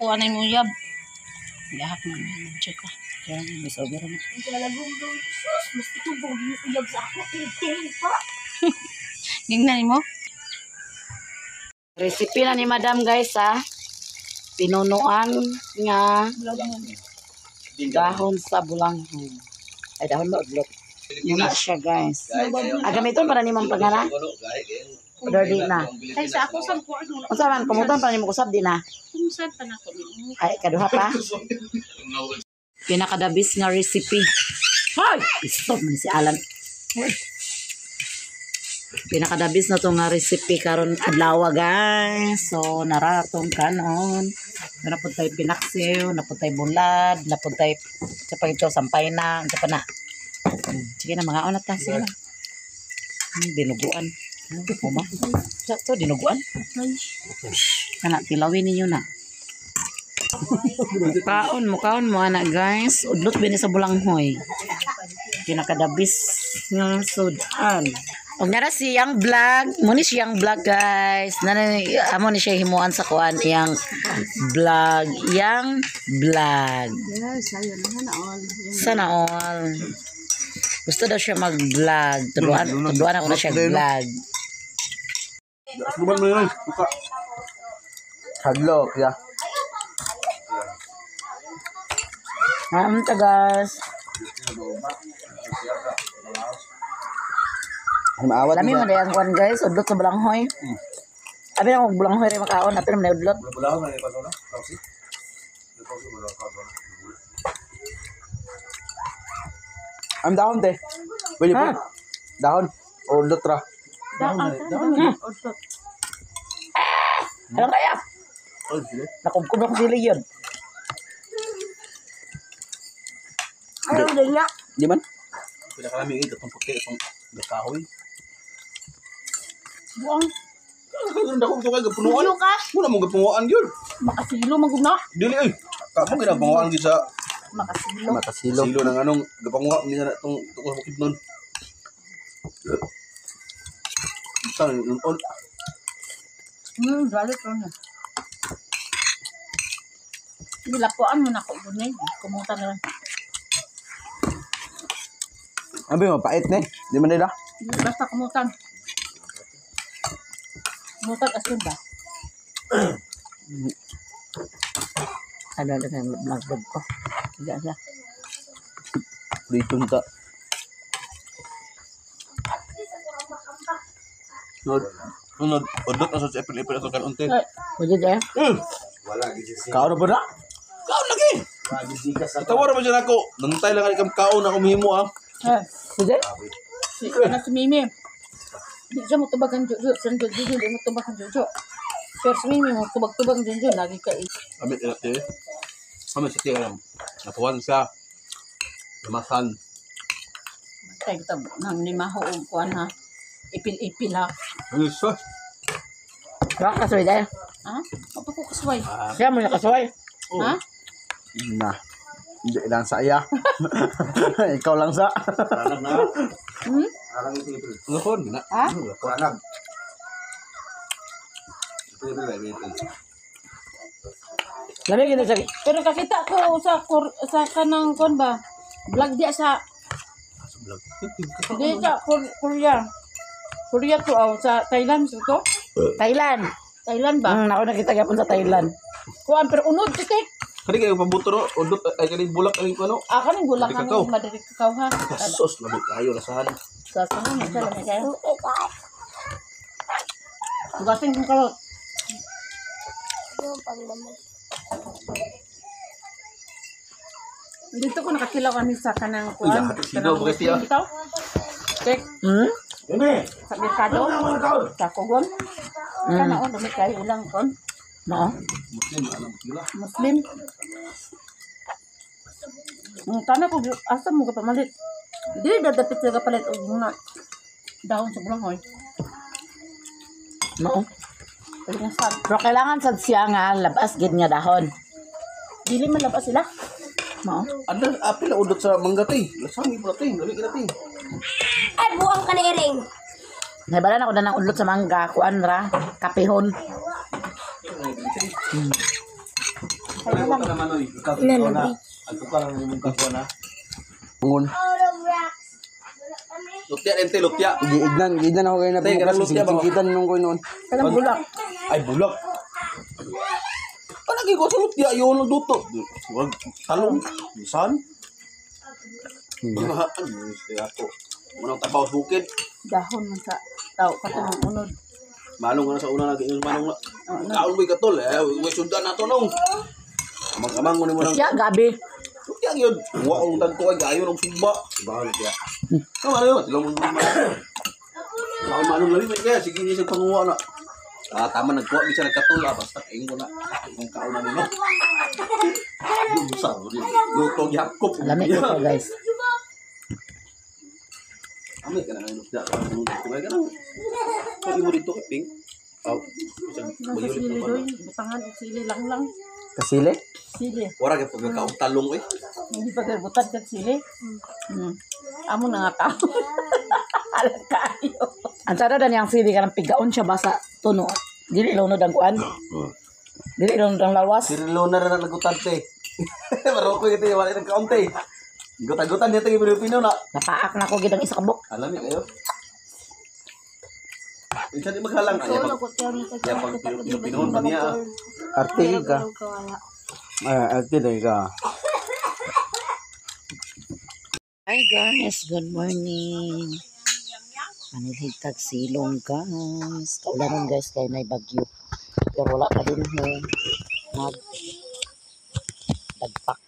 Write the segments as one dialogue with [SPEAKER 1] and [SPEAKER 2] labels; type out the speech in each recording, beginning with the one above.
[SPEAKER 1] Kuha na yung uyab. Lahak na check ka.
[SPEAKER 2] Kaya miss over na.
[SPEAKER 3] Sus, mas itubog yung uyab sa ako. Tingin pa.
[SPEAKER 1] Gingnan mo?
[SPEAKER 2] Recipe na ni Madam, guys, ha. Pinunuan nga dahon sa bulanghoy. Ay, dahon ba udlot? Muna siya, guys. Ah, gamiton para ni mong pagana? Order di na.
[SPEAKER 1] Kay sa ako sa kuha doon.
[SPEAKER 2] Unsa man kumutan para nimo kusab di na?
[SPEAKER 1] Kung pa na ko ni.
[SPEAKER 2] Ay, kaduha pa. Pinakadabis nga recipe. Hoy! Stop man si Alan. Hoy. Pinakadabis na to nga recipe karon adlaw, guys. So naratong kanon. Napud tay pinaksiw, napud tay bulad, napud tay sa pa ito sampay na, unsa pa na. Sige na mga na ta, sige na. Dinuguan. Ano ba? Sa to dinuguan. Kana tilawin ninyo na. Kaon mo, kaon mo, anak, guys. Udlot bini sa bulanghoy. Pinakadabis nga sudan. Og nara siyang vlog, mo ni siyang vlog, guys. Nana amo ni siya himuan sa kuan iyang vlog, iyang vlog.
[SPEAKER 1] Yes, ayo na na all.
[SPEAKER 2] Sana all. Gusto daw siya mag-vlog. Tuduan, tuduan ako na siya vlog.
[SPEAKER 4] Luban mo yun. Buka.
[SPEAKER 5] Hadlok ya.
[SPEAKER 2] Ta, guys.
[SPEAKER 5] Ay, maawat
[SPEAKER 2] Lami mo na ang kuan, guys, udlot sa bulanghoy. Abi na kung bulanghoy rin makaon, apil mo na udlot.
[SPEAKER 4] Bulahon na ipa na. Kausi.
[SPEAKER 5] Ang dahon te. Pwede po.
[SPEAKER 2] Ha?
[SPEAKER 5] Dahon. O lutra.
[SPEAKER 2] Ano kaya?
[SPEAKER 4] Oh, sige.
[SPEAKER 2] Nakumkum ako sila yun.
[SPEAKER 3] Ano din nga?
[SPEAKER 5] Di man?
[SPEAKER 4] Pinakarami ito itong puti itong kahoy.
[SPEAKER 1] Buang.
[SPEAKER 4] Karon dako to kay gapunuan.
[SPEAKER 1] Ano ka?
[SPEAKER 4] Wala mo gapunuan gyud.
[SPEAKER 1] Makasilo maguna.
[SPEAKER 4] Dili oy. Ka mo ginapanguan gyud sa
[SPEAKER 1] Makasilo.
[SPEAKER 5] Makasilo.
[SPEAKER 4] silo ng anong gapanguha ni na itong tukos bukid nun. Saan on?
[SPEAKER 1] Galit ron na. Nilapuan mo na ko gunay. Kumuta na lang.
[SPEAKER 5] Ang ba mapait ni? Di man nila.
[SPEAKER 1] Basta kumutan. Kumutan asin ba?
[SPEAKER 2] Ano na yung vlog ko? Hindi siya.
[SPEAKER 5] Dito ta.
[SPEAKER 4] Sunod. Sunod. Udot na sa ipil-ipil ato kan unti.
[SPEAKER 1] Ay,
[SPEAKER 2] Pwede dyan.
[SPEAKER 5] Kaon na ba na?
[SPEAKER 4] Kaon lagi. Tawar mo siya nako. Nantay lang kami kaon ako mihimo ah.
[SPEAKER 1] eh,
[SPEAKER 2] Pwede?
[SPEAKER 1] si, ano si Mimi. Di siya mo tubag ang Jojo. Siya ang Jojo, di mo tubag ang Jojo. Pero si Mimi mo tubag-tubag ang Jojo. Lagi ka eh.
[SPEAKER 4] Kami ila te. Kami sa tiya lang. Napuan sa Lamasan.
[SPEAKER 1] Tayo kita nang lima ho og kuan ha. Ipil-ipil ha.
[SPEAKER 4] Ano sus?
[SPEAKER 2] Baka kasuway dahil.
[SPEAKER 1] Ha? Mapa ko kasway.
[SPEAKER 2] Siya mo na kasuway.
[SPEAKER 1] Ha?
[SPEAKER 5] Na. Hindi lang sa iya. Ikaw lang sa.
[SPEAKER 1] Hmm?
[SPEAKER 4] Ano kon? Na.
[SPEAKER 1] Ha?
[SPEAKER 4] Kuranag.
[SPEAKER 2] Lami kita sa
[SPEAKER 1] Pero kakita ko sa sa kanang kuan ba? Vlog diya sa di sa Korea. Korea to aw sa Thailand sa to.
[SPEAKER 2] Thailand.
[SPEAKER 1] Thailand ba?
[SPEAKER 2] Ako nakita gyapon sa Thailand.
[SPEAKER 1] Kuan pero unod titik.
[SPEAKER 4] Kani kayo pabuto no, udot ay kani bulak ay kuno.
[SPEAKER 1] Ah, kaning gulak
[SPEAKER 4] Dali
[SPEAKER 1] kaning
[SPEAKER 4] kakao.
[SPEAKER 1] madali kakao ha.
[SPEAKER 4] Sus, labi kayo lasahan.
[SPEAKER 1] Sa sa mo sa lamig kayo. Tugasin kong karot. Dito ko nakakilaw kami sa kanang kuan.
[SPEAKER 4] Uy, lahat sino,
[SPEAKER 1] Kanang
[SPEAKER 4] bakit siya?
[SPEAKER 1] bitaw. Tek, sa merkado. Sa Kogon. Kana on dumi kayo ulang kon.
[SPEAKER 2] No.
[SPEAKER 4] Muslim alam sila.
[SPEAKER 1] Muslim. Ang kana ko asa mo ka pamalit. Dili na dapit sa kapalit og mga dahon sa bulanghoy.
[SPEAKER 2] No.
[SPEAKER 1] Palingasan.
[SPEAKER 2] Pero kailangan sad siya nga labas gid nga dahon.
[SPEAKER 1] Dili man labas sila.
[SPEAKER 2] No.
[SPEAKER 4] Ano apil na udot sa mangga te. Lasahan gyud te, labi kita te.
[SPEAKER 3] Ay, buang ka na iring.
[SPEAKER 2] Naibalan ako na ng udlot sa mangga, kuan ra, kapihon.
[SPEAKER 1] Sampay na lang.
[SPEAKER 5] Ngun.
[SPEAKER 4] Lutya ente lutya.
[SPEAKER 5] Giignan, giignan ako kayo na
[SPEAKER 4] Tay,
[SPEAKER 5] pumukas.
[SPEAKER 4] ganang lutya ba?
[SPEAKER 5] Singkitan nung ko noon.
[SPEAKER 1] Kanang bulak.
[SPEAKER 4] Ay bulak. Palagi ko sa lutya yun ang duto. Wag talong. Bisan. Ano siya ako. Manong tabaw sa bukid.
[SPEAKER 1] Dahon man sa tao katong unod.
[SPEAKER 4] Manong ka na sa una lagi yung manong na. Kaon mo'y katol eh. Uy sundan na to nong. Amang-amang mo ni mo nang.
[SPEAKER 2] Ya, gabi.
[SPEAKER 4] Lutya yun. Wa ang tagko ay gayon og sugba.
[SPEAKER 5] Baka lutya.
[SPEAKER 4] Tama na yun. Tilong mo naman. Baka manong labi man kaya. Sige niya sa panguha na. Ah, tama nagkuha bisa nagkatol ah. Basta kain ko na. Ang kaon na nino. Sa luto gyakop.
[SPEAKER 2] Lami ko to, guys.
[SPEAKER 4] Amay ka na ngayon. Lutya. Kumay ka na. Pag mo dito kay Ping. Aw.
[SPEAKER 1] Nasa sili doy, butangan og sili lang lang.
[SPEAKER 5] Kasili?
[SPEAKER 1] Sili.
[SPEAKER 4] Wala kay pagkakaong talong eh.
[SPEAKER 1] Hindi pa butan kag sili. Amo na nga tao. Alang kayo.
[SPEAKER 2] Ang sada dan yang sili kanang pigaon siya basa tuno. Dili lunod ang kuan. Dili lunod ang lawas.
[SPEAKER 4] Sirilo na rin ang nagutan te. Maroko ito yung wala ng kaunti. Gutan-gutan dito yung Pilipino na.
[SPEAKER 2] Napaak na ko gid ang isa ka buk.
[SPEAKER 4] Alam niyo kayo. Minsan di maghalang. Ay,
[SPEAKER 3] Solo
[SPEAKER 4] pag,
[SPEAKER 3] ko tiyan sa
[SPEAKER 4] ya, pag Pilipinoon pa niya. Ah.
[SPEAKER 5] Arte ka. Ay, arte dahil ka.
[SPEAKER 2] Hi guys, good morning. Manilhig tag silong guys. Kaulanon guys kay nay bagyo. Pero wala pa din ho. Nag dagpak.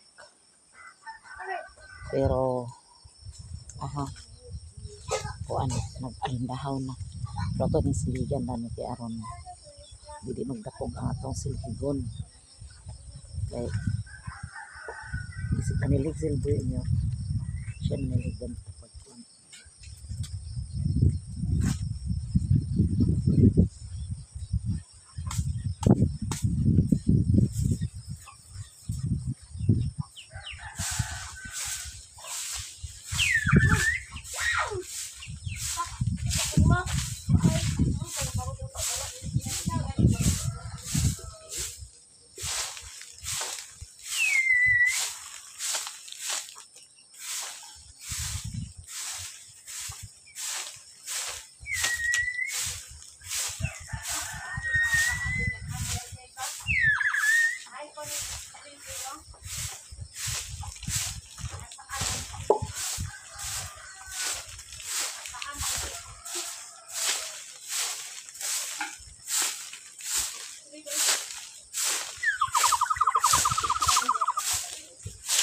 [SPEAKER 2] Pero aha. Kuan nag-alindahaw na. Pero ato ning siligan na ni kay aron dili magdakog ang atong silhigon. Kay isip manilig silbi niyo. Siya maniligan pagkuan.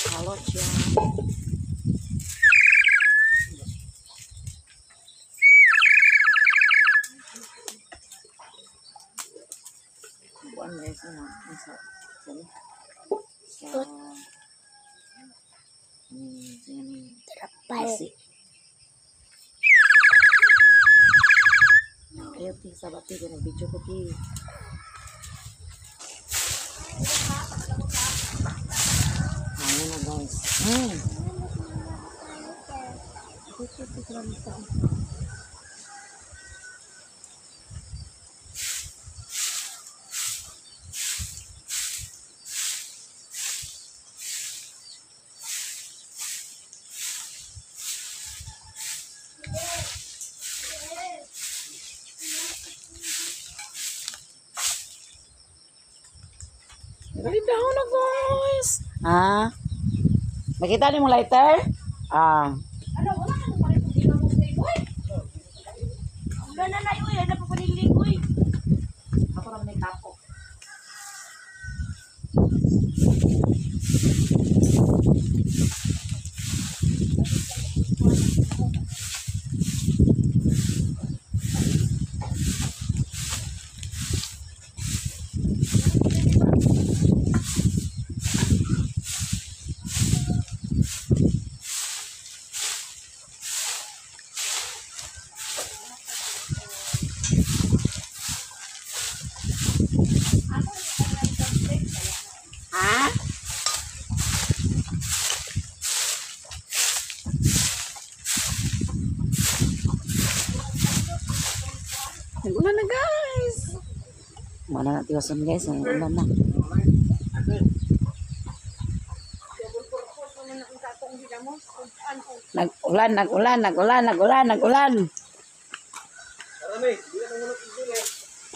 [SPEAKER 2] Halo siya. Kuan guys na sa sa sa
[SPEAKER 3] Trapal.
[SPEAKER 2] Kasi. Ayaw ti sa bati ka nag-video ko ti. Ayun na guys. Nagalidaw na guys. Ah. Makita ni mo lighter? Ah.
[SPEAKER 3] Wala na uy, ano pa panilig uy.
[SPEAKER 2] Ako naman may kapo. Ha? Nag-ulan na guys. Wala na tiwason guys. Nag-ulan na. Nag-ulan, nag-ulan, nag-ulan, nag-ulan, nag-ulan.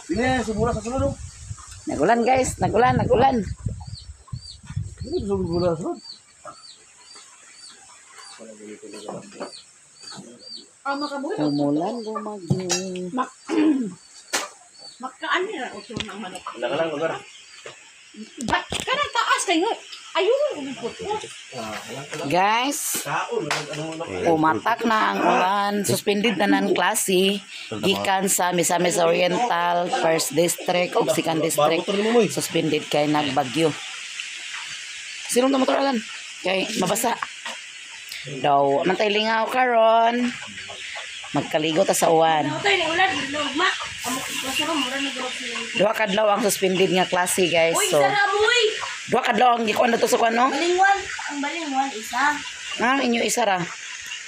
[SPEAKER 4] Sige, sumura sa sunod. Oh.
[SPEAKER 2] Nag-ulan guys, nag-ulan, nag-ulan.
[SPEAKER 4] Hindi sumura sa sunod.
[SPEAKER 1] Ah, makabuhi.
[SPEAKER 2] Umulan, bumagyo.
[SPEAKER 1] Makaan nila uso ng manok.
[SPEAKER 4] Wala ka lang, lugar.
[SPEAKER 1] Ba't ka nang taas kayo? Ayun, umipot.
[SPEAKER 2] Guys,
[SPEAKER 4] Kaon, ano ano.
[SPEAKER 2] umatak na ang ulan. Suspended na ng klase. Gikan sa Misamis Oriental, First District, ug Second District. Suspended kay nagbagyo. Sinong na motor alan? Kay mabasa. Daw, mantay lingaw karon. Magkaligo ta sa uwan.
[SPEAKER 3] Tayo na ulan, lugma. Amo ko mura na gawin sila.
[SPEAKER 2] Duha ka adlaw ang suspended nga klase, guys.
[SPEAKER 3] Uy,
[SPEAKER 2] So,
[SPEAKER 3] isa na mo uy.
[SPEAKER 2] duha ka adlaw ang gikuan na to sa kuan, no?
[SPEAKER 3] Balingwan, ang balingwan isa.
[SPEAKER 2] Ah, inyo isa ra.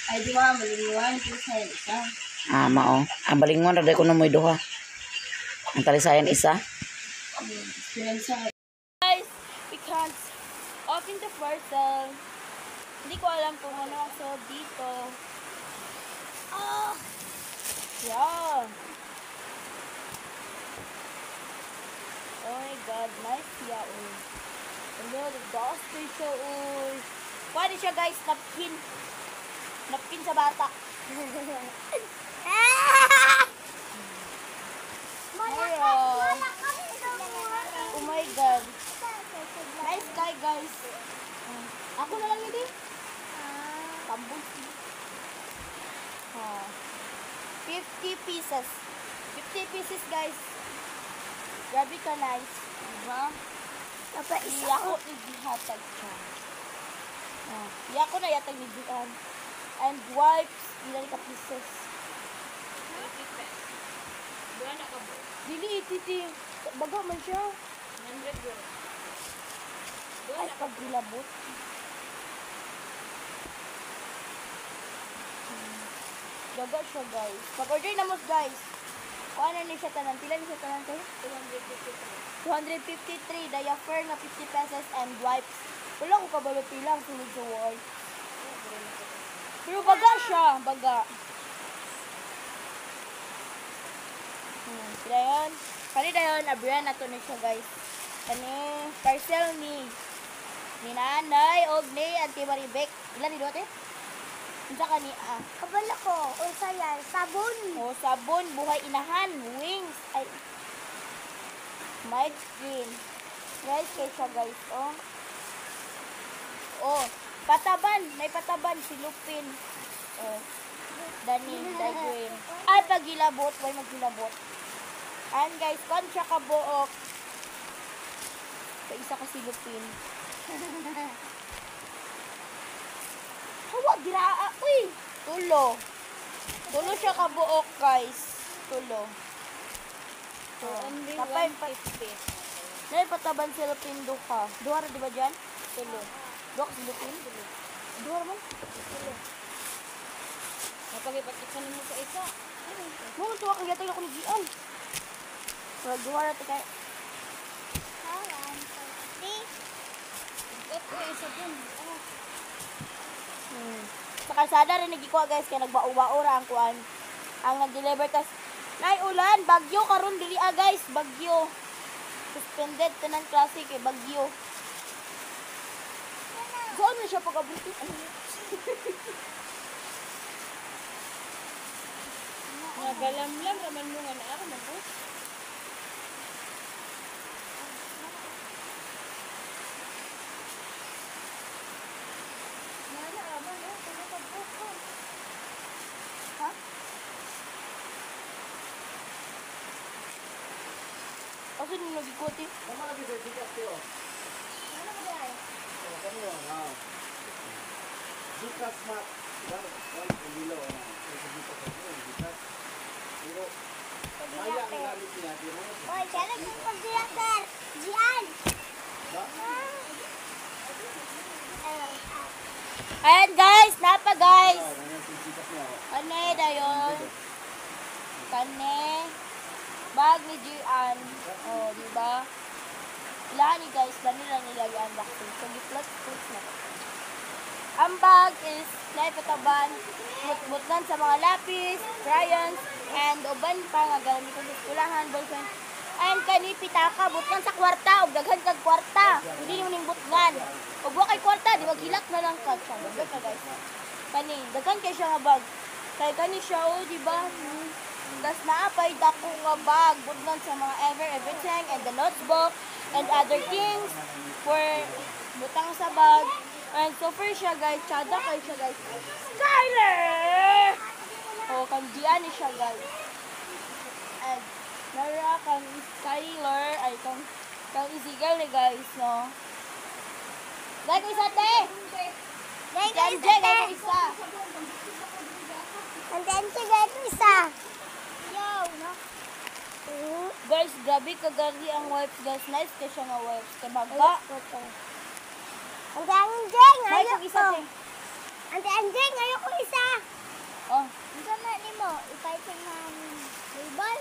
[SPEAKER 3] Ay di ba ang balingwan isa isa.
[SPEAKER 2] Ah, mao. Ang balingon ra day kuno mo'y duha. Ang talisayan isa.
[SPEAKER 3] Experience. Guys, we can't open the parcel. Hindi ko alam kung ano ang sold dito. Ah! Yeah. Oh my God, nice siya, uy. Ano, dusty siya, uy. Pwede siya, guys, napkin. Napkin sa bata. Meron. Oh my God. Nice guy, guys. Ako na lang yun eh. Tambol. Ah. 50 pieces. 50 pieces, guys. Grabe ka nice. Diba?
[SPEAKER 6] Papa, isa
[SPEAKER 3] Iya ko igihatag siya. Ah, iya ko na yatag ni Juan. And wipes, ilan ka pieces. Dili, titi. Baga man siya. Ay, paghilabot. Daga siya, guys. Pag-order na mo, guys. Kuha na ni siya tanan. Pila ni siya tanan, te? 253. 253. Diaper na 50 pesos and wipes. Wala ko kabalo pila ang sunod sa wipes. Pero baga siya. Baga. Sila yun. Kani dayon, abrihan na to na siya, guys. Kani, parcel ni nanay og ni Auntie Maribek. Ilan ni dote? Unsa kani ah?
[SPEAKER 6] Kabalo ko. Unsa yan? Sabon.
[SPEAKER 3] Oh, sabon, buhay inahan, wings, ay mic green. Guys, kay siya, guys, oh. Oh, pataban, may pataban si Lupin. Oh. Dani, dai green. Ay, pagilabot, way maghilabot. Ayan guys, kon siya ka buok. Sa isa ka si Lupin. Hawa, diraa. Uy, tulo. Tulo siya ka buok, guys. Tulo. So,
[SPEAKER 1] Only
[SPEAKER 3] tapay,
[SPEAKER 1] 150.
[SPEAKER 3] Nay, pataban si Lupin duha. Duha ra di ba dyan? Tulo. Duha ka si Lupin? Duha ra man? Tulo.
[SPEAKER 1] Mapagipag-isa mo sa isa.
[SPEAKER 3] Mo, tuwa kang yatag ako ni Gian. Murag duha ra ti kay.
[SPEAKER 6] One, two, three.
[SPEAKER 1] Ito, isa dun.
[SPEAKER 3] Sa kalsada rin nagikuha guys kay nagbao-bao ra ang kuan. Ang nag-deliver tas nay ulan, bagyo karon dili ah guys, bagyo. Suspended tanan klase kay bagyo. Saan na siya pag-abuti? Ano yun?
[SPEAKER 1] Nagalamlam raman mo nga na ako mabu.
[SPEAKER 3] Ha? Asa ni nagikuha ti?
[SPEAKER 5] Tama lagi sa Gcash kayo. Oh, kamo ah. Gcash ma. Wala ang dilaw ah. Sa Gcash ako, Gcash. Pero maya ang gamit niya, pero
[SPEAKER 6] Oy, siya nagpapag-diaper. Gian.
[SPEAKER 3] Ayan guys, napa guys.
[SPEAKER 5] ano si Gcash niya. oh.
[SPEAKER 3] Kane dayon. Kane. Bag ni Gian. Oh, di ba? Ilahan ni guys, dani lang nila i-unboxing. So, gi-plot twist na. Ang bag is Naay pataban, butlan sa mga lapis, crayons, and uban pa nga gamiton sa eskulahan, ballpen. And kani pitaka, butlan sa kwarta, og daghan kag kwarta. Hindi nimo ning butlan. Og wa kay kwarta, di maghilak na lang ka siya. Daghan ka, guys. Kani, daghan kay siya nga bag. Kay kani siya, oh, di ba? Tas naa pay dako nga bag, butlan sa mga everything and the notebook and other things for butang sa bag. And so first siya, guys, tsada kay siya, guys. Skyler! Oh, kandian ni siya, guys. And nara kang Skyler ay kang kang Ezekiel ni, guys, no. Dahil ko isa, te!
[SPEAKER 6] Dahil ko
[SPEAKER 3] MJ,
[SPEAKER 6] isa, te.
[SPEAKER 3] dahil ko isa.
[SPEAKER 6] Ante, ante, dahil ko isa. Yo, no?
[SPEAKER 3] Guys, grabe kagali ang wipes, guys. Nice kay siya nga wipes. Kay baga.
[SPEAKER 6] Ante, Anjeng,
[SPEAKER 3] May
[SPEAKER 6] ayoko.
[SPEAKER 3] kong isa, te.
[SPEAKER 6] Ante, Anjeng, ayoko isa.
[SPEAKER 3] Oh,
[SPEAKER 6] Unsa na nimo? Ipay sa nga label?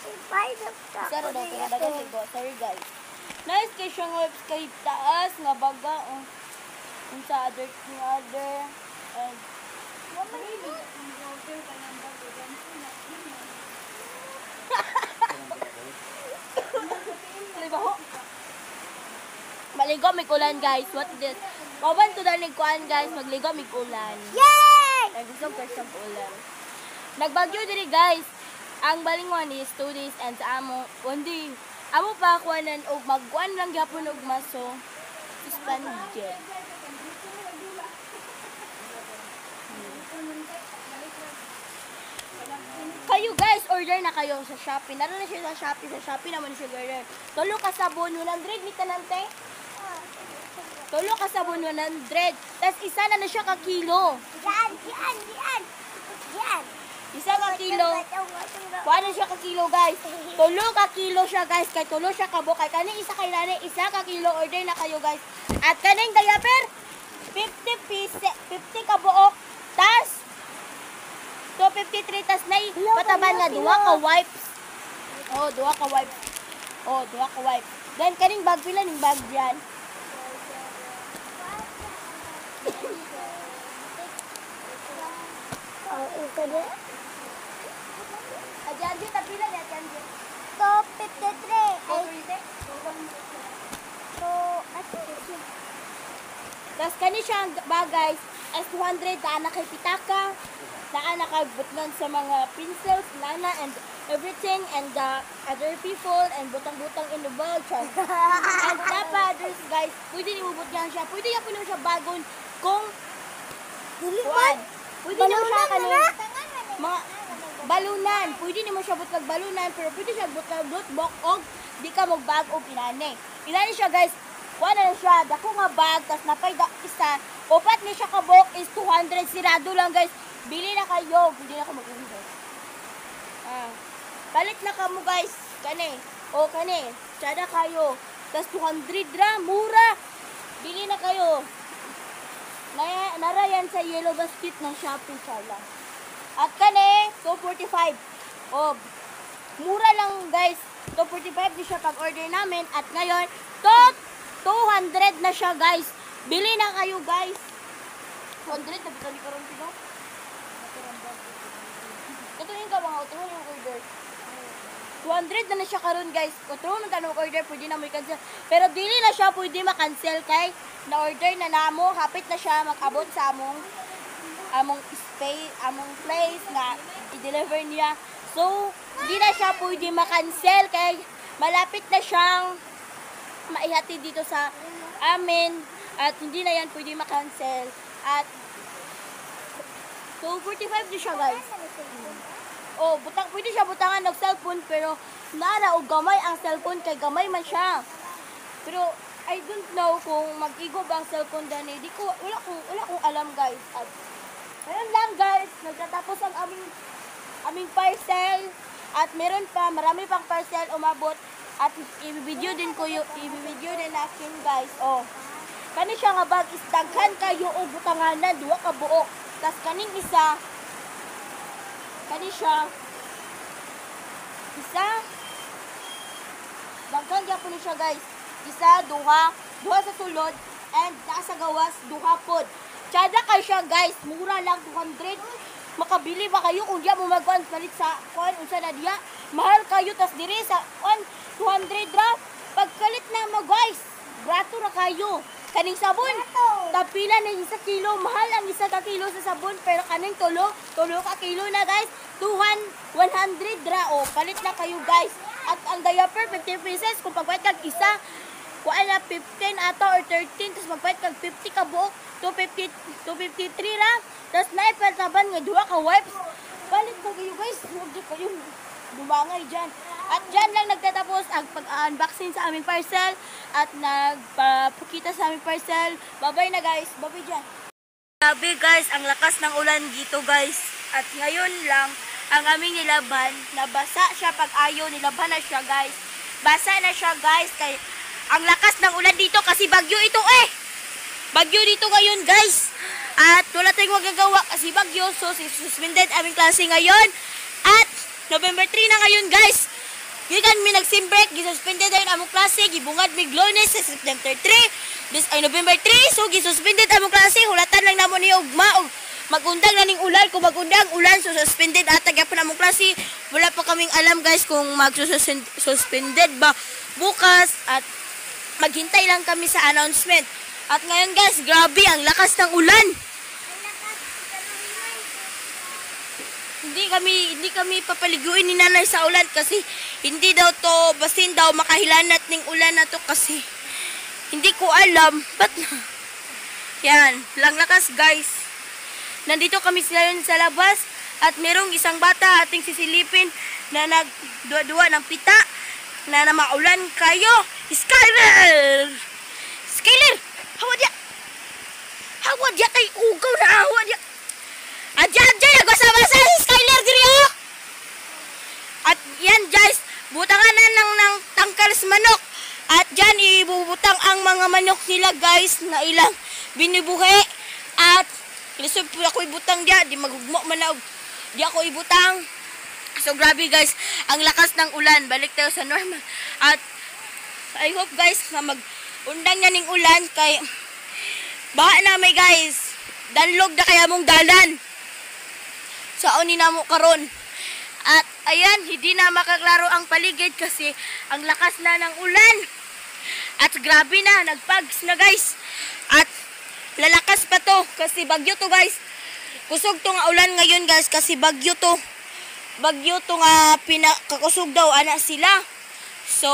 [SPEAKER 6] Ipay sa
[SPEAKER 3] isa ra daw kay dagan kay go. Sorry, guys. Nice kay siya nga wipes kay taas nga baga. Oh. Unsa other nga other and Di ba ho? Maligo may kulan, guys. What is this? Maban ko dahil kuan, guys. Magligo may kulan.
[SPEAKER 6] Yay!
[SPEAKER 3] Nagusog ka siyang ulan. Nagbagyo diri, guys. Ang balingwan is 2 days and sa amo 1 day. Amo pa kuanan og magkuan lang gyapon og maso. Suspended. Kayo, guys, order na kayo sa Shopee. Naroon na siya sa Shopee. Sa Shopee naman siya order. Tulo ka sabon, 100 ni tanan, te. Tulo ka sabon, 100. Tas isa na na siya ka kilo.
[SPEAKER 6] Diyan, diyan, diyan. Diyan.
[SPEAKER 3] Isa ka kilo. Kuha na siya ka kilo, guys. Tulo ka kilo siya, guys. Kay tulo siya ka bukay. Kaning isa kay nani, isa ka kilo. Order na kayo, guys. At kaning diaper, 50 piece, 50 ka buok. Tas 253, tas nay pataban nga duha ka wipes. Oh, duha ka wipes. Oh, duha ka wipes. Then kaning bag, pila ning bag diyan?
[SPEAKER 6] Oh, ito na.
[SPEAKER 3] Adi adi ta pila ni ati andi.
[SPEAKER 6] 253. Ay, to, ato.
[SPEAKER 3] Tas kani siya ang bag, guys, S200, naa na kay pitaka, naa na kay butlan sa mga pencils, nana and everything and the other people and butang-butang in the bag. Char. And napa others, guys, pwede ni butlan siya. Pwede ya puno siya bagon kung
[SPEAKER 6] Dili
[SPEAKER 3] kuan.
[SPEAKER 6] man.
[SPEAKER 3] Pwede nimo siya
[SPEAKER 6] Balunan
[SPEAKER 3] kaning
[SPEAKER 6] na.
[SPEAKER 3] mga balunan. Pwede nimo siya butlag balunan pero pwede siya butlag notebook og di ka magbag og inani. Inani siya, guys. Kuan na siya, dako nga bag tas napay da, isa. Upat ni siya ka buok is 200 sirado lang, guys. Bili na kayo, hindi na ako mag-order. Ah. Palit na kamo, guys. Kani. O kani. Tsada kayo. Tas 200 ra, mura. Bili na kayo. Narayan sa yellow basket ng Shopee, inshallah. At kani, 245. Oh, mura lang, guys. 245 di siya pag-order namin. At ngayon, to 200 na siya, guys. Bili na kayo, guys. 200 na bitali karon pino. Ito yung ka mga utro yung order. 200 na na siya karon, guys. Utro man tanong order, pwede na mo i-cancel. Pero dili na siya pwede ma-cancel kay na-order na namo, hapit na siya mag-abot sa among among space, among place nga i-deliver niya. So, di na siya pwede ma-cancel kay malapit na siyang maihatid dito sa amin at hindi na yan pwede ma-cancel. At 245 din siya, guys. Oh, butang pwede siya butangan og cellphone pero nara og gamay ang cellphone kay gamay man siya. Pero I don't know kung mag-igo ba ang cellphone dani. Di ko wala akong alam, guys. At ayun lang, guys, nagtatapos ang aming aming parcel at meron pa, marami pang parcel umabot at i-video din ko yung i-video din natin, guys. Oh. Kani siya nga bag is daghan kayo og butanganan, duha ka buok. Tas kaning isa, kani siya isa, daghan gyapon ni siya, guys. Isa, duha, duha sa sulod and naa sa gawas duha pod. Tsada kay siya guys, mura lang 200. Makabili ba kayo kung diya mo magkuan palit sa kuan unsa na diya? Mahal kayo tas diri sa kuan 200 ra. Pagkalit na mo guys, brato ra kayo. Kaning sabon, tapila na isa kilo, mahal ang isa ka kilo sa sabon pero kaning tulo, tulo ka kilo na guys, 200 100 ra o palit na kayo guys. At ang diaper 50 pesos kung pagpalit kag isa, kuan na 15 ata or 13 tapos magpalit kag 50 ka buok, 250 253 ra. Tapos naipaltaban nga duha ka wipes. Palit na kayo guys, huwag di kayo bumangay dyan. At dyan lang nagtatapos ang pag-unboxing sa aming parcel at nagpapakita sa aming parcel. Bye-bye na guys. Bye-bye dyan. Grabe guys, ang lakas ng ulan dito guys. At ngayon lang, ang aming nilaban, nabasa siya pag ayaw, nilaban na siya guys. Basa na siya guys, kay ang lakas ng ulan dito kasi bagyo ito eh. Bagyo dito ngayon guys. At wala tayong magagawa kasi bagyo. So, suspended aming klase ngayon. At November 3 na ngayon guys. Gikan mi nag-sim break, gisuspended dayon among klase, gibungad mig Lunes sa September 3. This ay November 3, so gisuspended among klase, hulatan lang namo ni ugma og magundang na ning ulan, kung magundang ulan, so suspended ata gyapon among klase. Wala pa kaming alam guys kung magsuspended ba bukas at maghintay lang kami sa announcement. At ngayon guys, grabe ang lakas ng ulan. Hindi kami papaliguin ni nanay sa ulan kasi hindi daw to, basin daw makahilanat ning ulan na to kasi hindi ko alam. Ba't na? Yan, lang lakas guys. Nandito kami sila yun sa labas at merong isang bata ating sisilipin na nagduwa-duwa ng pita na namaulan kayo. Skyler! Skyler! Hawa diya! Hawa diya kay ugaw na hawa diya! Adya, adya, nagbasa-basa si Skyler diri oh! At yan guys, butangan na ng tangkal sa manok. At dyan ibubutang ang mga manok nila guys na ilang binibuhi. At lisod po ako ibutang diya, di maghugmo man na di ako ibutang. So grabe guys, ang lakas ng ulan. Balik tayo sa normal. At I hope guys na mag-undang na ning ulan kay baha na may guys. Danlog na kaya mong dalan. Sa ni namo karon. At ayan, hindi na makaklaro ang paligid kasi ang lakas na ng ulan. At grabe na, nagpags na guys. At lalakas pa to kasi bagyo to guys. Kusog to nga ulan ngayon guys kasi bagyo to. Bagyo to nga pinakakusog daw ana sila. So,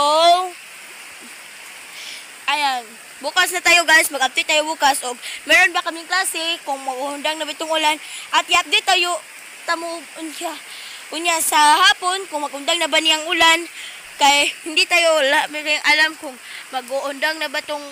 [SPEAKER 3] ayan. Bukas na tayo guys, mag-update tayo bukas. Og meron ba kaming klase kung maguhundang na bitong ulan. At i-update tayo tamo unya sa hapon kung magundang na ba niyang ulan. Kay hindi tayo wala may alam kung mag-uundang na ba tong